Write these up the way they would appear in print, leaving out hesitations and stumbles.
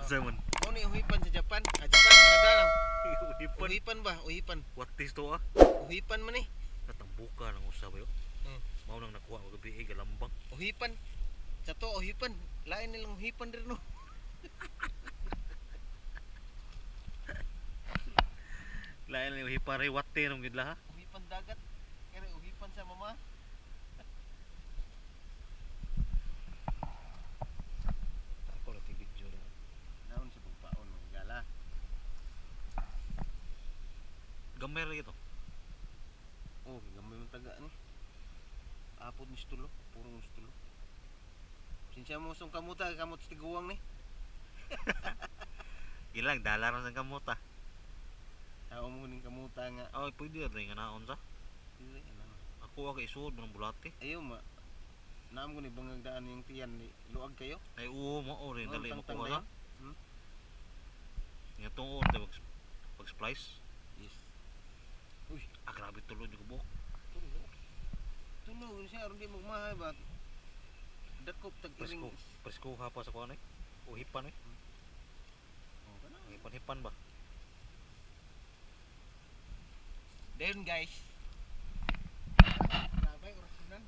Simon. Mao ni uhipan sa Japan. Ah, Japan, Canada lang. Uhipan. Uhipan ba? Uhipan. What is to ah? Uhipan man eh. Natambuka ng usab yo. Mao nang nakuha og gabi galambang. Uhipan. Sa to, uhipan. Lain nilang uhipan rin, no? Lain lang uhipan ray wate nung gid ha. Uhipan dagat. Kaya uhipan sa mama. Ako ra video na. Naon sa pagpaon mga gala. Gamay ra gito. Oh, gamay mong taga ni. Apod ni stulo, puro ni stulo. Sinsya mo sung kamuta, kamot sa tiguang ni. Ilang dala ra sang kamot ah. Tao mo ning kamuta nga. Ay, pwede ra nga naon sa. Dili ano. Ako kay isuod mo ng bulate. Ayaw ma. Naam ko ni bangag daan yung tiyan ni luag kayo. Ay oo mo ori Oh, dali mo tangtang kuha na sa. yun? Hmm? Nga tuon ta pag splice. Yes. Ah, grabe tulo jud buok. Tulo. Tulo siya aron di magmahay ba. Dakop tag iring. Presko, presko ha pa sa kuan eh. Uhipan eh. Oh, kana. Hipan-hipan ba? Then guys. Grabe orasyonan.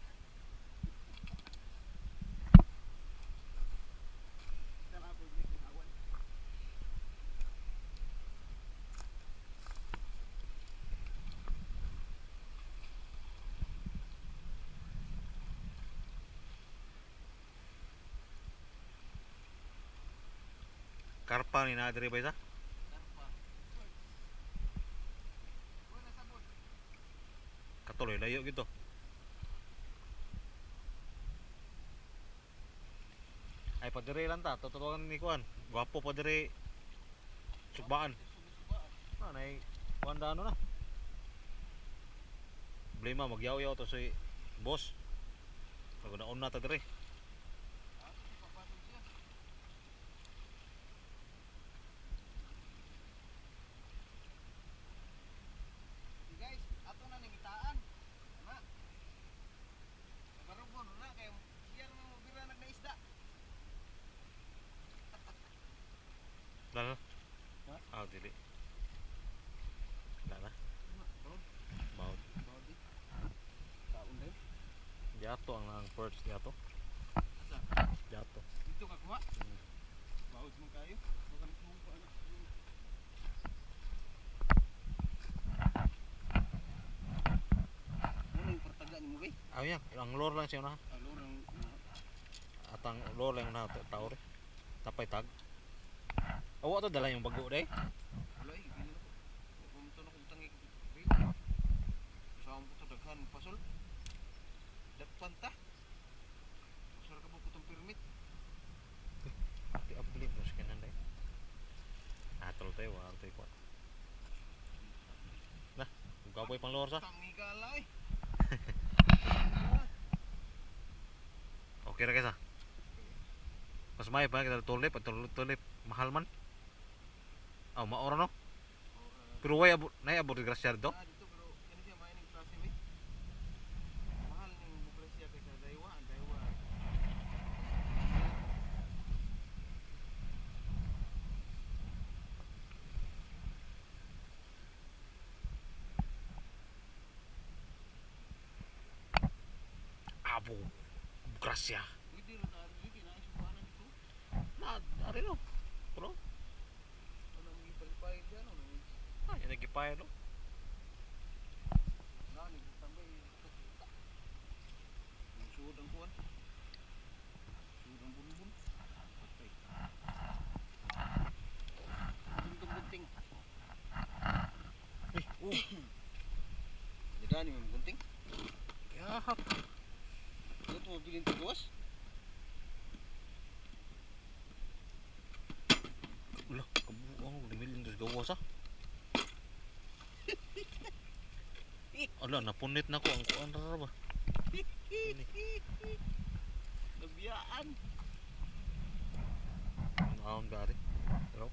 Tara po ni awan. Karpa ni na diri ba isa? Karpa. Wala sabon. Katuloy layo gito. Ay padire lang ta, tuturuan ni kuan. Gwapo padire. Sugbaan. Ah, nay kuan da ano na. Problema magyaw-yaw to si boss. Pag naon na ta dire. Guys, ato na ning itaan. Tama. Kabarugon na kay siya naman mo bira nagnaisda. Lala. Ha? Ah, dili. Lala. Mao. Kaon din. Diato ang perch diato. Asa? Diato. Dito ka kuha? Baod mo kayo. Baka nagkuha pa anak. Ano yung pertaga ni mo bay? Ah, yan. Ang lure lang siya na. Alo ang Atang lure lang na tao rin. Tapay tag. Awa to dala yung bago day. Wala eh, gini na ko. Pumunta na kong tangi. Saan po ito daghan pasol? Dagpan ta. Pasol ka po itong permit. Ati abli mo sa kanan day. Atol tayo, wala tayo kuan. Na, gaboy pang lure sa. Tangi ka ala eh. Okay ra kaysa. Mas may pa kita tulip, tulip mahal man. Aw maora no. Pero way abo, nay abo de grasya do. Ah, dito pero ano siya may ning klase may. Mahal ning bukrasya kaysa Daiwa, ang Daiwa. Abo. Grasya. Pwede rin na rin na isubanan dito. Na, ari no. Pero Ano ang gipalipay diyan ano? ah, yan nagipay no. Na ni tambay kita. Ang suod ang kuan. Suod ang bunbun. Patay. Gunting gunting. Eh, oh, Dani mo gunting. yahap. Ano to mabilin tigawas? Ulah, kabuang limilin dos gawas ah. Ala, napunit na ko ang kuan ra ba. Ini. Nabiyaan. Naon ba ari? Pero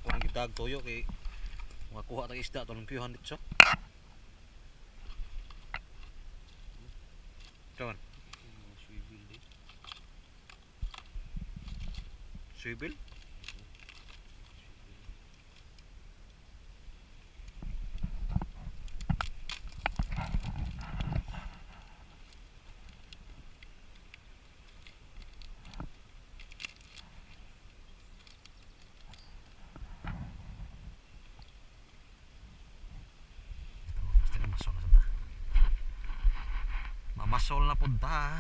kung gitag toyo kay makuha tag isda to lumpiyuhan dito. Kawan, Swivel di. swivel? Pamasol na punta.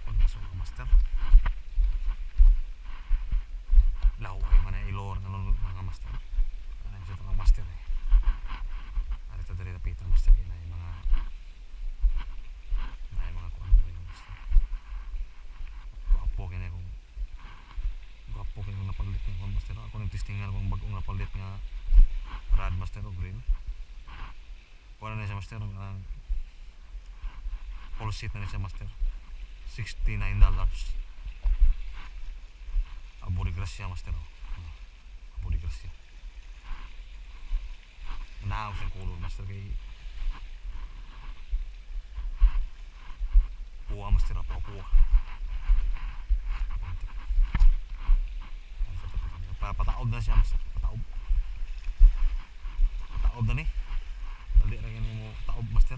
Pagmasol ka, master. Laway man ang ilor ng mga master. Ano siya mga master eh. Arito diri napita master kay na mga kuan mo yung master. Gwapo kini kung gwapo kini kung napalit ng kuan master. Ako nagtestingan kung bag-ong napalit nga rad master o grill. Kuan na siya master ang full seat na siya master. $69. Abo de grasya master. Abo de grasya. Nahaw siyang color master kay puwa master, puwa puwa. Pataob na siya master, pataob. Pataob na ni. Dali ra kini mo taob master.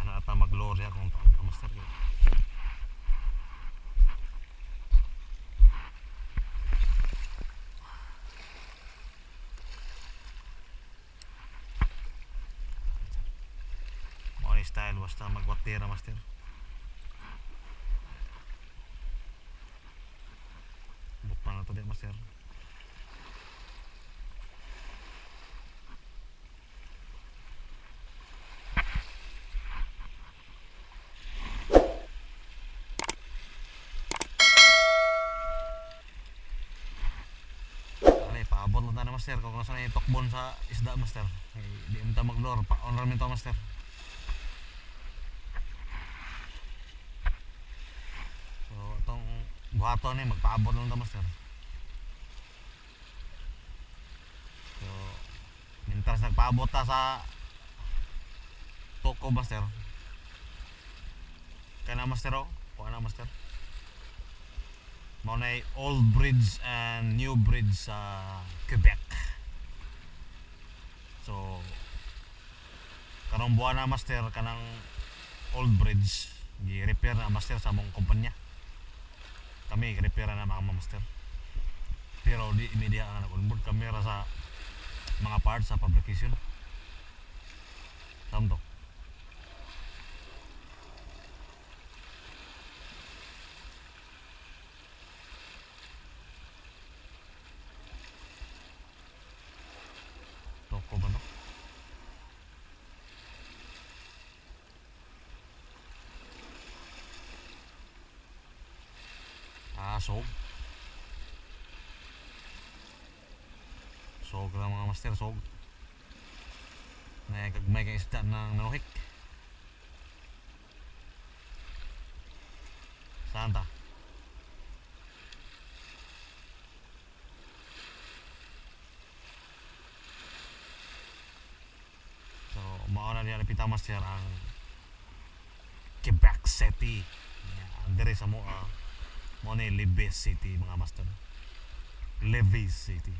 Ana ata maglor siya kung taob na master kay. Style basta magwatera master. Buktan na to di master. Ale, paabot lang tayo master kung nasa na itokbon sa isda master. Di mo ta maglor, pa-on ramin to master. Buhato ni magpaabot lang ta master. So mientras nagpaabot ta sa toko master. Kaya na master oh, kuha na master. Mao nay old bridge and new bridge sa Quebec. So karong buwan na master kanang old bridge gi-repair na master sa among kumpanya. Kami repair na mga master. Pero di immediate ang nag-onboard kami ra sa mga parts sa fabrication. Samto. Toko ba no? Ah, sog. Sog lang mga master, sog. Nagagmay kay isda ng nanuhik. Saan ta? So, mauna niya napita master ang Quebec City. Yan, dire sa moa. Mo ni Lévis City mga master. Lévis City.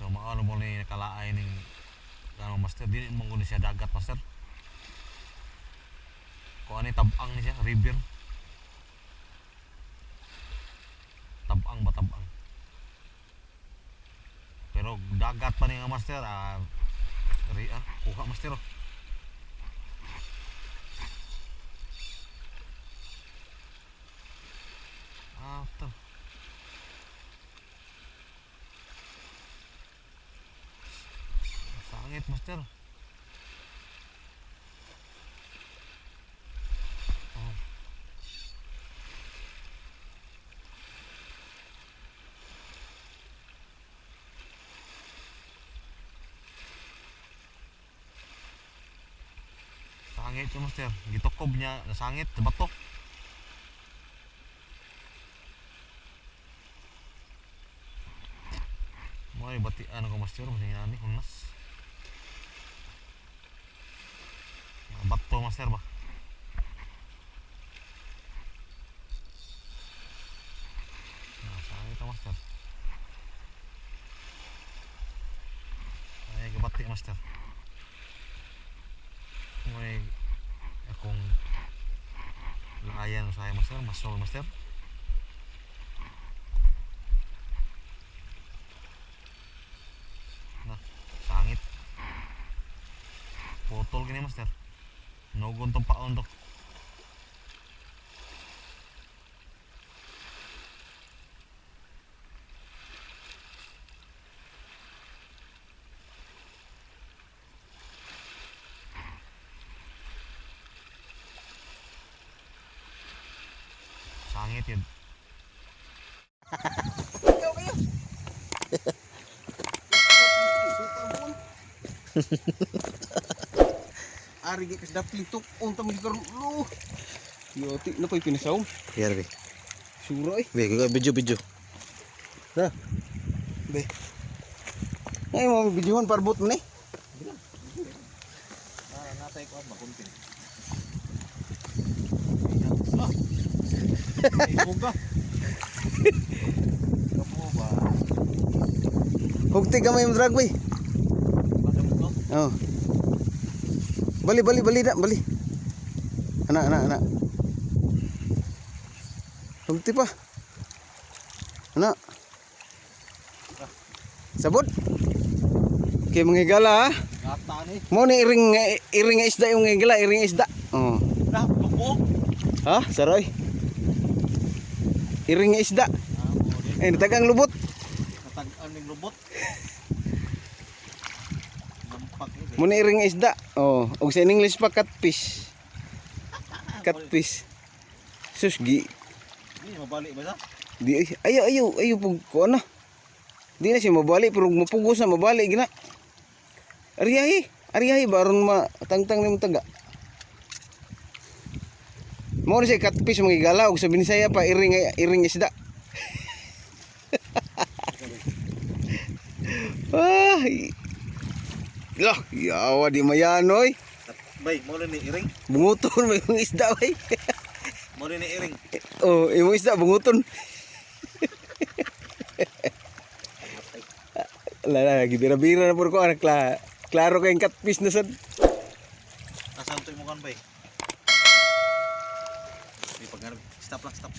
So maano mo ni nakalaay ning ano master, dili mo ni siya dagat master. Kuan ni tabang ni siya, river. Tabang ba tabang? Pero dagat pa ni nga master, kuha master oh. Ah, to. Sangit master. Oh. Sangit siya master. Gitukob niya nasangit sa bato. Mo May batian ako, master, masing ani hunas. Mga bato, master ba. Nasa ito, master. Ay gabati, master. May akong laayan sa master, masol, master. Na, sangit. Putol gini, master. Nugon tong paon to. Sangit yun. Ikaw kayo. Ari gi kas dapli tuk unta mo karon lo. Yoti na pay pinasaw. Here, be. Sura eh. Be, video video. Be. Ay mo videohan parbot ni. Natay ko makunting. Buga. Kapo ba? Hugti gamay mo drag bay. Bakit mo? Oh. Bali bali bali na bali. Ana ana ana. Hugti pa. Ana. Sabot. Okay mga higala ha. Gata ni. Mo ni iring iring nga isda yung higala, iring isda. Oh. Dah, buko. Ha, saroy. Iring nga isda. Ah, mo din. Ay, natagang lubot. Natag-an ning lubot. Lampak eh. Mo ni iring nga isda. Oh, og sa in English pa catfish. Catfish. Sus gi Di mabali ba sa? di ayo ayo ayo pug ko na. Di na siya mabali pero mapugos na mabali gina. Ariyahi, ariyahi baron matangtang nimo taga. Mo ni siya catfish mga higala og sa Binisaya pa iring iring isda. Ah, lah, yawa di mayanoy. Bay, mo ni iring. Bunguton may imong isda bay. Mo ni iring. Oh, imong isda bunguton. La la, gibira-bira na puro ko anak kla. Klaro kayong catfish na sad. Asan to imong kan bay? Di pag stop lang, stop.